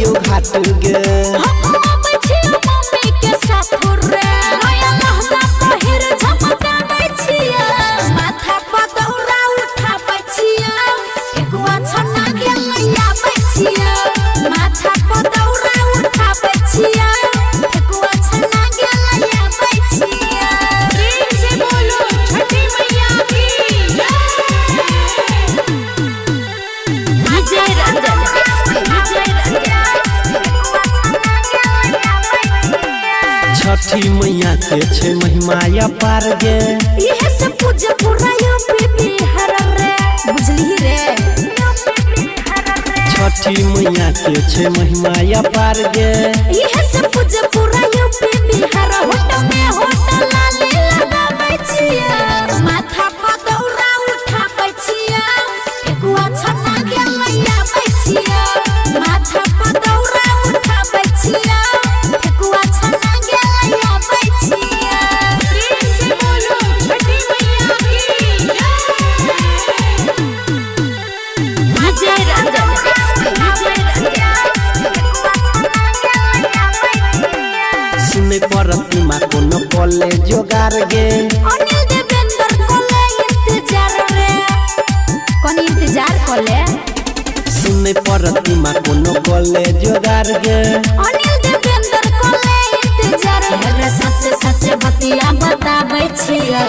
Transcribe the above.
जइयो घाट गे। हम आबै छियौ मम्मी के साथ रे, नया लहंगा पहिर झमकाबै छियौ, माथा पर दौरा उठाबै छियौ, ठेकुआ छना के लैयाबै छियौ, माथा पर दौरा उठाबै छियौ, ठेकुआ छना के लैयाबै छियौ। प्रेम से बोलो छठी मैया की जय। विजय रंजन, विजय रंजन। छठी मैया के छै महिमा अपार गे। इहे सब पूजा पूरा यूपी बिहार रे, बुझली रे। छठी मैया के छै महिमा अपार गे। इहे सब पूजा पूरा यूपी बिहार, होटल में होटल लाली लगाबै छियै, माथा पर दौरा उठाबै छियै, ठेकुआ छना के लैयाबै छियै, माथा पर दौरा उठाबै छियै, ठेकुआ छना के लैयाबै छियै। प्रेम से बोलो छठी मैया की जय। विजय रंजन, विजय रंजन। सुनै प्रतिमा कोनो कॉलेज जोगार गे। अनिल देवेंद्र कोले इंतजार रे, कोनी इंतजार कोले। सुनै प्रतिमा कोनो कॉलेज जोगार गे। अनिल देवेंद्र कोले इंतजार रे, सच सच बतिया बताबै छियै,